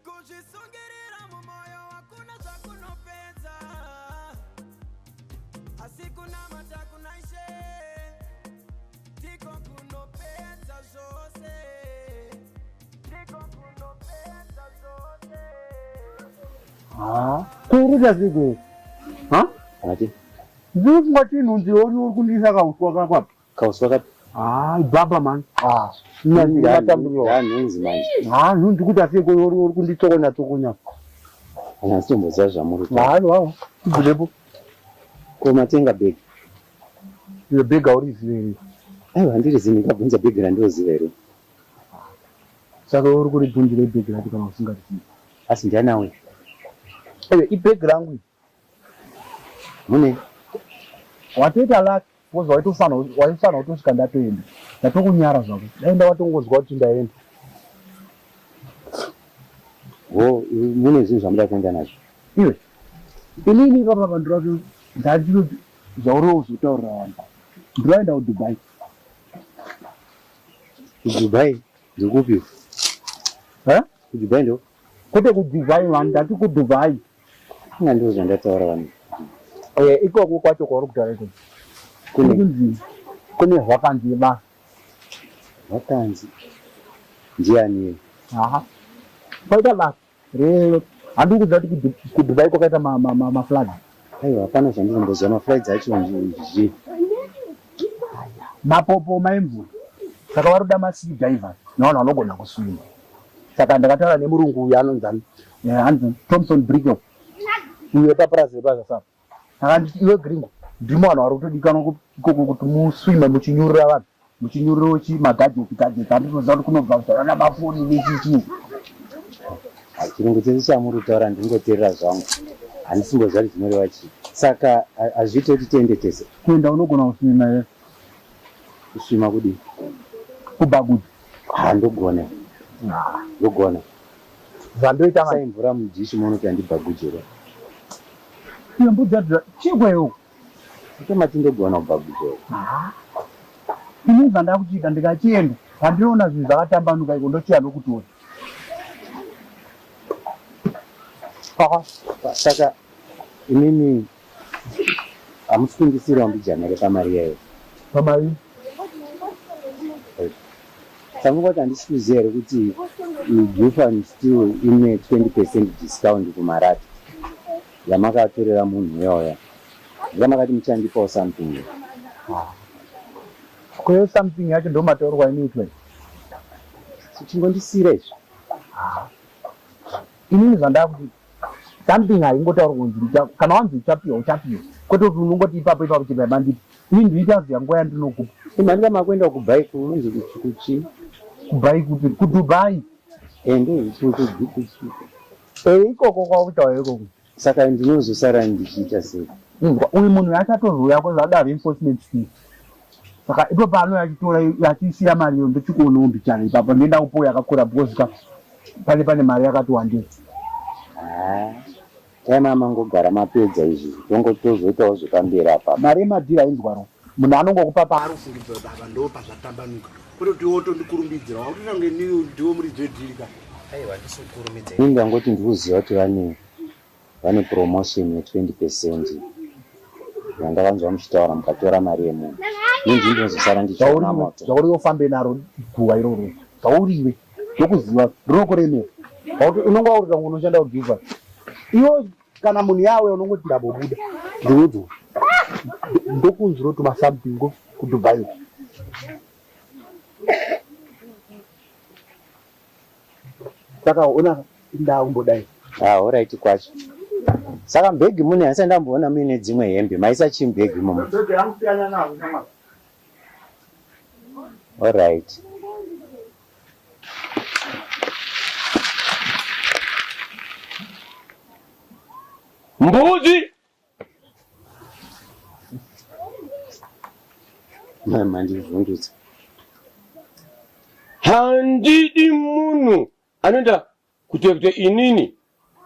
Kuzvisungirira mumoyo hakuna zvakunopedza, asi kunamata kuna Ishe ndiko kunopedza zvose, ndiko kunopedza zvose. Ah, kuruta siko. Ha? Ati Ndinofunga chinhu uri uri kundiisa kauswa kako apa. Kauswa kapi? Ah, ibaba man. Ah, matambiro. Ndanhunzi manje. Ah, nhunzi kuti asiko uri uri kunditsokonya tsokonya. Handisitomboziva zvamuri kutaura. Hayi wawo. Tibvirepo. Ko matenga bhegi? Iyo bhegi haurizive here? Aiwa handirizivi ndingabvunza bhegi randinoziva here? Saka uri kuribvunzirei bhegi racho kana usingarizivi? Asi ndiani auya? Aiwa ibhegi rangu iri. Mune? Watoita luck because waitofanira waifanira kutosvika ndatoenda. Ndatokunyara zvako. Dai ndawatongozwa kuti ndaenda. Ho, mune zvinhu zvamuda kuenda nazvo? Iwe. Inini ipapa pandirato ndandinoti zvauri uzotaurira vanhu. Ndinoenda kuDubai. KuDubai ndikupi? Eh? KuDubai ndo? Kwete kuDubai vanhu ndati kuDubai. Inga ndizvo zvandataura vanhu. Eh, ikoko kwacho kwauri kutaura ikoko. Kune kunzi kune zvakanzi yebasa. Zvakanzi ndiani iye? Aha. Kwaita basa re handiri kuziva kuti kuDubai kwakaita ma ma ma, ma floods. Aiwa hapana zvandinomboziva maflights acho zvii. Mapopoma emvura. Saka vari kuda ma sea divers nevanhu vanogona kuswima. Saka ndakataura nemurungu uyu anonzi ani? Eh, hanzi Thompson Brickell. Uyu wepapurazi repazasi apa. Akanditi iwe Gringo, ndimo vanhu vari kutodikanwa ikoko kuti muswime muchinyurura vanhu. Muchinyurura chi magadgets gadgets handitoziva kuti kunobva kutaura namafoni nechichii. Chirungu chese chamuri kutaura ndingoteerera zvangu. Handisimboziva kuti zvinoreva chii. Saka hazviite kuti tiende tese. Kuenda unogona kuswima here? Kuswima kudii? Kubhagudza. Ah, ndogona. Ndogona. Zvandoita manje. Sai mvura mudhishi muone kuti handibhaguje here. Iwe mbudzi yadhura chii iwe? Ito mati ndogona kubhaguja here? Ah. Ini zvandakuchiita ndikachienda pandinoona zvinhu zvakatambanuka iko ndochiya ndokutora. Ah, saka imimi hamusi kundisiirawo mbijana here pamari iyayo? Pamari? Samuka kuti handisi kuziva here kuti Gufan still ine 20 percent discount kumarata yamakatorera munhu uya uya. Ndika makati muchandipawo something here? Ko iyo something yacho ndomataurwa inoitwa iyi. Chingondisiira izvi. Inini zvandakuti something haingotaurwa kunzi ndicha kana wanzi uchapiwa uchapiwa kwete kuti unongoti ipapo ipapo chibva mandipa ini ndichaziva nguva yandinokupa. Imhandika makuenda kuBhai kunonzi kuchi? KuBhai kupi? KuDubai. Eh ndo Eh ikoko kwakutaura ikoko. Saka ndinozosara ndichiita sei? Inzwa uyu munhu achatozouya kwazvada reinforcement fee. Saka ipo paanouya achitora achisiya mari iyo ndochikuonawo mbichana ipapo ndoenda kupowo yakakura because ka pane pane mari yakati wandei. Haa dai mamangogara mapedza izvi tongotozoitawo zvepamberi apapa. Mari yemadhiri hainzwaro munhu anongokupa paari kufungidzira kuti apa ndo pazvatambanuka kwete kuti iwe wotondikurumbidzira wakutoita kunge ndiwe muridzi wedhiri ka. Aiwa handisi kukurumidza Ini ndangoti ndikuziva kuti vane vane promotion ye 20 percent yandakanzwa muchitaura mukatora mari yemunhu ini ndini ndinozosara ndichiona moto. Zvauri ufambe naro guva iroro zvauriwe ndokuziva rinokuremera pakuti unonga waurika unoshanda kugiva iwe kana munhu yawe unongoti ndambobuda ndinodzoka ndokunzwira tumasomething kuDubai uko. Saka ona ndakumbodai. Ah, alright kwacho. Saka mubhegi mune handisati ndamboona muine dzimwe hembe. Maisa chii mubhegi imomo? Bhegi rangu siyana nazvo shamwari. Alright. Mbudzi Mandivhundutsa. Handidi munhu anoenda kuita kuti inini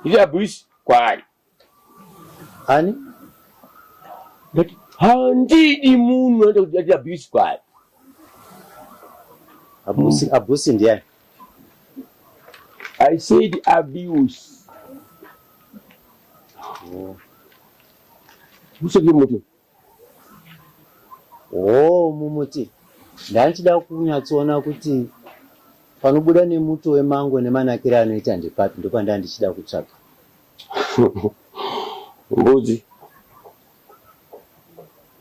ndiite abuse kwaari. Ani? Ndati handidi munhu anoita kuti aite abuse kwaari. Abuse, abuse ndiani? I said abuse. Usati muti. Oh, mumuti. Ndandichida kunyatsoona kuti panobuda nemuto wemango nemanakiro anoita ndepapi ndopandanga ndichida kutsvaga. Mbudzi.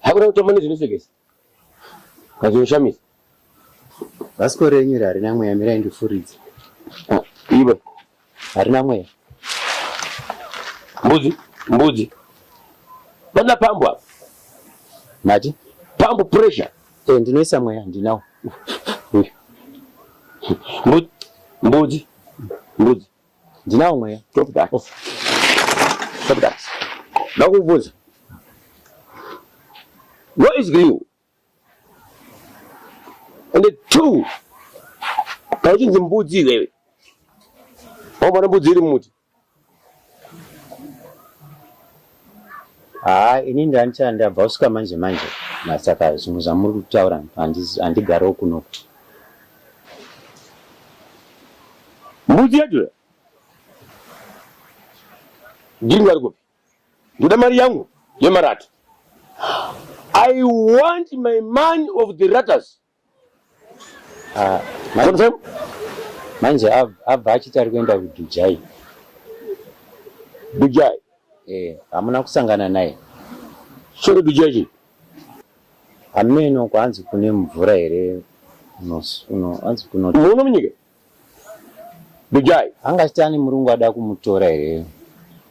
Hakuna kutamba nezvinosekesa. Kazvinoshamisa. Bhasikoro renyu iri harina mweya mirai ndifuridze. Ah, iwe. Harina mweya. Mbudzi, mbudzi. Vana pambu apa. Mati? Pambu pressure. Eh, ndinoisa mweya ndinawo. Uyu. Mbudzi, mbudzi, mbudzi. Ndinawo mweya. Stop that. Oh. Stop that. Ndakubvunza. What is green? And two. Kana uchinzi mbudzi iwewe. Wamboona mbudzi iri mumuti? Haa ini ndancha ndabva kusvika manje manje saka zvimwe zvamuri kutaura handigariwo kunoku. Mbudzi yacho ndingu ari kupi? Ndoda mari yangu yemarata. I want my money of the ratters. Ah, manje abva achiti ari kuenda kuDujai. Dujai? Eh, hamuna kusangana naye. Chero Dujai chii? Hameno kwanzi kune mvura here uno hanzi kuno muno munyika Dujai. Anga achiti ane murungu ada kumutora here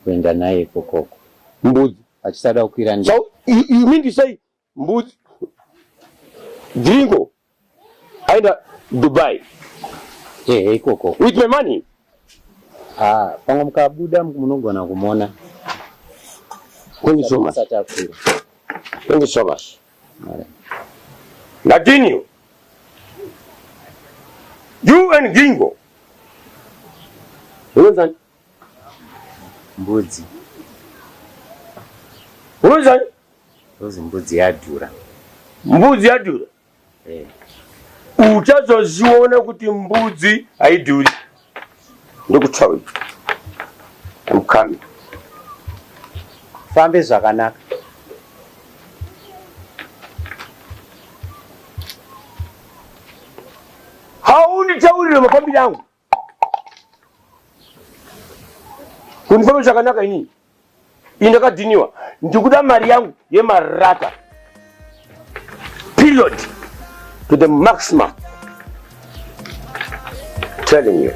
kuenda naye ikokoko. Mbudzi. Achisada kukwira ndege. So you, you mean to say mbudzi Gringo aenda Dubai ehe ikoko with my money. Ah, pamwe mukabuda munogona kumona. Thank you so much. Asati akwira. Thank you so much. Continue. You and Gringo. Unonzani? Mbudzi. Unonzani? Ndozi mbudzi yadhura. Mbudzi yadhura. Eh. Uchazozviona kuti mbudzi haidhuri. Ndokutaura. I'm coming. Fambe zvakanaka. Haunditaurire mafambiro angu. Kundifamba zvakanaka inini. Ini ndakadhiniwa. Ndikuda mari yangu yemarata. Period. To the maximum. Telling you.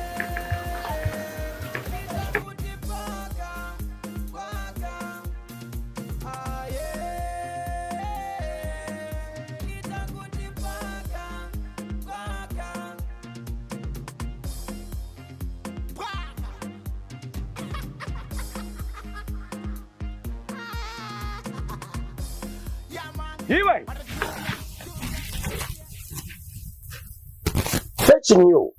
Iwe. Fetching you.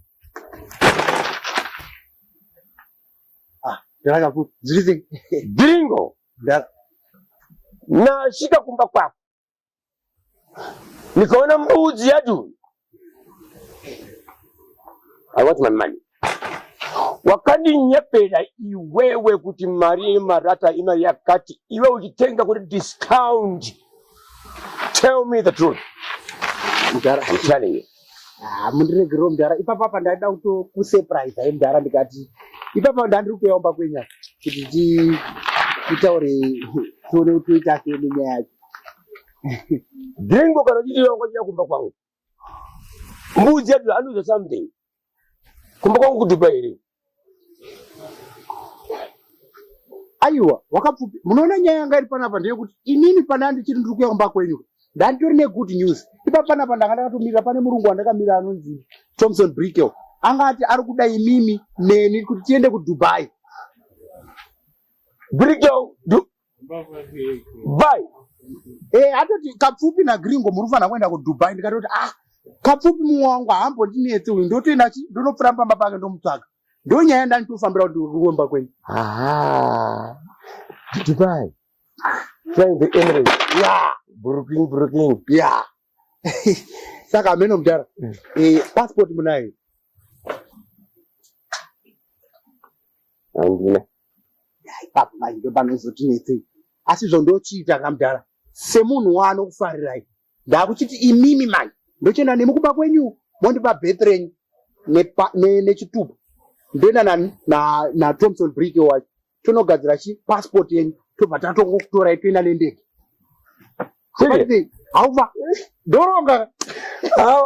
Ah, ndakaku zviri Gringo. Nasvika kumba kwako. Nikaona mbudzi yadhura. I want my money. Wakandinyepera iwewe kuti mari yemarata imari yakati, iwe uchitenga kuti discount. Tell me the truth. Mudhara. I'm telling you. Ah, mundiregerero mudhara. Ipapa apa ndaida kutokusurprise mudhara ndikati ipapa ndandiri kuyaomba kwenya kuti titaure tione kuti toita sei nenyaya yacho. Gringo kana uchiti wangu kumba kwangu. Mbudzi yedu anuza something. Kumba kwangu kuDubai here? Aiwa, wakapfupi. Munoona nyaya yanga iri panapa ndeyekuti inini pana ndichiri ndiri kuya kumba kwenyu. Ndanditori negood news. Ipa panapa ndanga ndakatomirira pane murungu wandakamira anonzi Thompson Brickell. Anga ati ari kuda imimi neni kuti tiende kuDubai. Brickell du Bye. Eh, atoti Kapfupi naGringo muri kufanira kuenda kuDubai. Ndikatoti ah, Kapfupi mumwe wangu haambondinetse uyu, ndotoenda chi ndonopfura pamba pake ndomutsvaga. Ndonyaya ndanditofambira kuti kuomba kwenyu. Aha. Dubai. Flying the Emirates. Yeah. Brooking, Brooking. Yeah. Saka hameno mudhara. Eh, passport munayo. Handina. Ipapo manje ndopanozotinetsei. Asi zvondochiita kamudhara semunhu waanokufarirai ndakuchiti imimi manje ndochienda nemi kumba kwenyu mondipa birth renyu nechitupa ndoenda naThompson Brick wacho tonogadzira chi passport yenyu tobva tatongokutorai toenda nendege. Serious? Hauva ndoronga. Ah,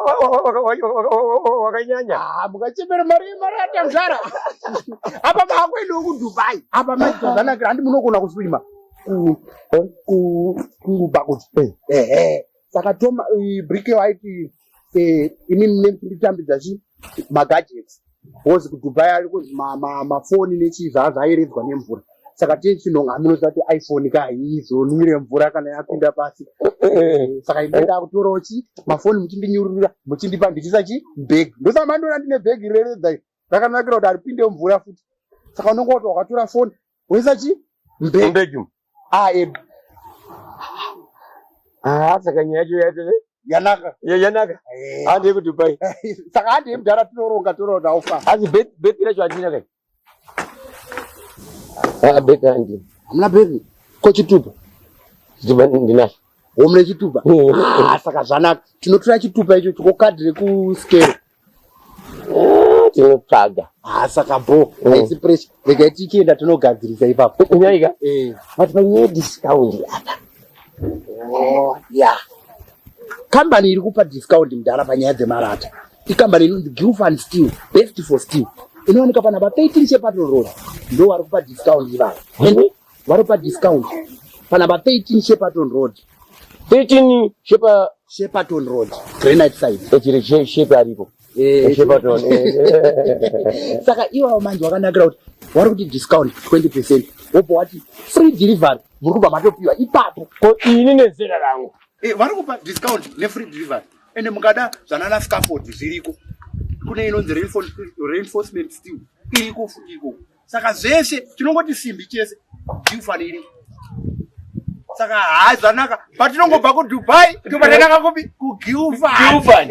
wakanyanya. Ah, mukachembera mari yemarata mzara. Apa maakuendawo kuDubai. Apa maizvanakira handi munogona kuswima kubakuti. Ehe. Saka Toma Brick waiti ini nditambidza chi magadgets. Because kuDubai ari kuzi mafoni nechii zvaayeredzwa nemvura. Saka tichinonga munoziva kuti iPhone ka haizonwire mvura kana yapinda pasi. Saka ini ndakutorawo chi mafoni muchindinyururira muchindipa ndichiisa chi bhegi. Ndosaka mandiona ndine bhegi reredza iri. Rakanakira kuti haripinde mvura futi. Saka unonga kuti wakatora foni woisa chi mbegi. Mbegi. Ah, eh, Ah, saka nyaya yacho yacho yanaka. Yanaka. Handi kuDubai. Saka handi mudhara tinoronga toronga aufa. Asi birth racho handina kai. Ah, birth handina. Hamuna birth? Ko chitupa? Chitupa ndinasho. Womune chitupa? Ah, saka zvanaka. Tinotora chitupa icho chikokadhi rekuskero. Ah, tinotsvaga. Ah, saka bo. Haisi pressure. Regai tichienda tinogadzirisa ipapo. Nyaika? Eh. But panyaya discount apa. Oh, yeah. Kambani iri kupa discount mudhara panyaya dzemarata. Ikambani inonzi Gilfan Steel, best for steel. Inowanika panapa 13 Shepparton Road. Ndo vari kupa discount ivava. Vari kupa discount panapa 13 Shepparton Road. 13 Shepa Shepparton Road, Granite side. Echiri Shepa aripo. Shepparton. Saka ivavo manje vakanakira kuti vari kuti discount 20%. Wobva wati free delivery. Muri kubva matopiwa ipapo. Ko ini nezera rangu. Vari kupa discount nefree delivery. Ende mungada zvanana scaffold zviriko. Kune inonzi reinforcement steel iriko futi ikoko. Saka zvese tinongoti simbi chese Gilfan iriko. Saka haa zvanaka patinongobva kuDubai tobva tanaka kupi kuGilfan. Gilfan.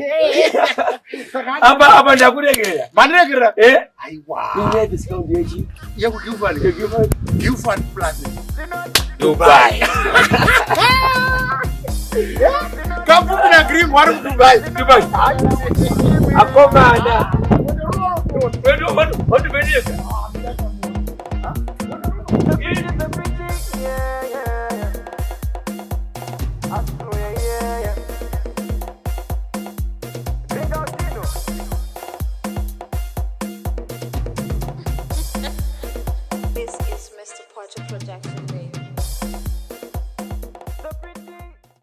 Saka Apa ndakuregerera. Mandiregerera? Eh? Aiwa. Ine discount yechi? YekuGilfan. YekuGilfan. Gilfan plus Dubai. Kapfupi na Green wari kuDubai. Dubai. Akomana. Wedu wadu This is Mr. Porter Production.